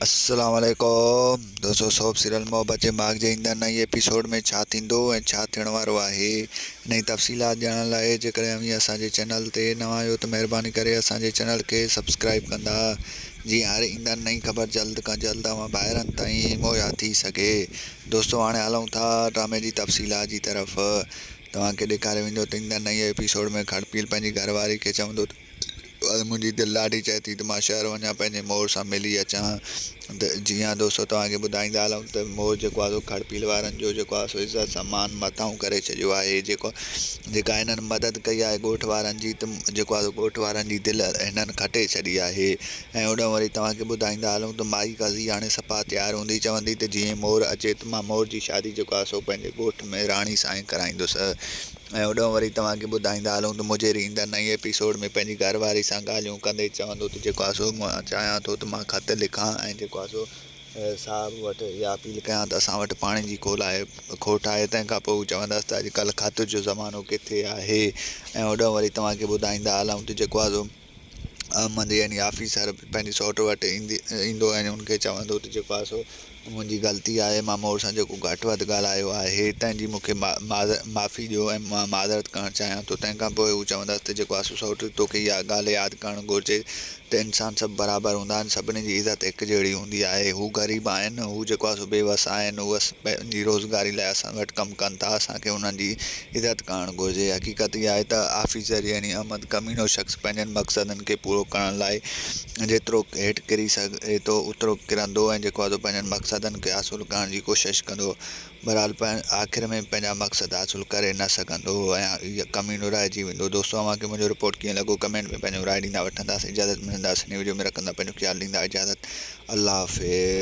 السلام عليڪم دوستو سوپ سيريل محبت جي ماڳ جي ايندڙ نئين ايپيسوڊ ۾ ڇا ٿيندو ۽ ڇا ٿيڻ وارو آهي انهي تفصيلات ڄاڻڻ لاء جيڪڏهن اوهين اسان جي چينل تي نوان آهيو ته مهرباني ڪري اسان جي چينل کي سبسڪرائب ڪندا جيئن هر ايندڙ نئين خبر جلد کان جلد اوهان ڀائرن تائين مهيا ٿي سگهي دوستو هاڻي هلون ٿا ڊرامي جي تفصيلات جي طرف توهان کي ڏيکاريو ويندو ته ايندڙ نئين ايپيسوڊ ۾ کڙپيل پنهنجي گهر واري کي چوندو ته پر منهنجي دل ڏاڍي چئي ٿي ته مان شهر وڃان پنهنجي مور سان ملي اچان ته جيئن دوستو توهان کي ٻڌائيندا هلون ته مور جيڪو آهي سو کڙپيل وارن جو جيڪو آهي سو عزت سمان مٿانهون ڪري ڇڏيو آهي جيڪو جيڪا هنن مدد ڪئي آهي ڳوٺ وارن جي ته جيڪو آهي سو ڳوٺ وارن جي دل هنن کٽي ڇڏي آهي ۽ هوڏانهن وري توهان کي ٻڌائيندا هلون ته مائي قاضي هاڻي صفا تيار هوندي چوندي ته جيئن مور اچي ته مان مور جي شادي جيڪو آهي سو پنهنجي ڳوٺ ۾ راڻي سان ئي ڪرائيندس. ۽ هوڏانهن وري توهان کي ٻڌائيندا هلون ته مجيري ايندڙ نئين ايپيسوڊ ۾ پنهنجي گهر واري سان ڳالهيون ڪندي چوندو ته جيڪو آهي سو مان چاهيان ٿو ته مان خط لکان ۽ جيڪو آهي سو صاحب وٽ اها اپيل ڪيان ته اسان وٽ پاڻي جي کول آهي کوٽ آهي تنهن کان پوء هو چوندس ته اڄڪلهه خط جو زمانو ڪٿي آهي ۽ هوڏانهن وري توهان کي ٻڌائيندا هلون ته جيڪو آهي سو احمد يعني آفيسر پنهنجي سئوٽ وٽ ايندي ايندو ۽ ان کي چوندو ته جيڪو آهي سو منهنجي غلطي آهي مان مور سان جيڪو گهٽ وڌ ڳالهايو آهي تنهن جي مون کي معافي ڏيو ۽ مان معذرت ڪرڻ چاهيان ٿو تنهن کان پوء هو چوندس ته جيڪو آهي سو سئوٽ توکي اها ڳالهه ياد ڪرڻ گهرجي ته انسان سڀ برابر هوندا آهن سڀني جي عزت هڪ جهڙي هوندي آهي هو غريب آهن هو جيڪو آهي سو بي وس آهن هو پنهنجي روزگاري لاء اسان وٽ ڪم ڪن ٿا اسان کي انهن جي عزت ڪرڻ گهرجي. حقيقت اها آهي ته آفيسر يعني احمد ڪميڻو شخص پنهنجن مقصدن کي پورو ڪرڻ لاء جيترو هيٺ ڪري سگهي ٿو اوترو ڪرندو ۽ جيڪو آهي سو پنهنجن مقصدن کي حاصل ڪرڻ جي ڪوشش ڪندو. بهرحال آخر ۾ پنهنجا مقصد حاصل ڪري نه سگهندو ۽ ڪميڻو رهجي ويندو. دوستو اوهان کي منهنجو رپورٽ ڪيئن لڳو ڪمينٽ ۾ پنهنجو راء ڏيندا وٺنداسين اجازت ملنداسين نئين وڊيو ۾ رکندا پنهنجو خيال ڏيندا اجازت الله حافظ.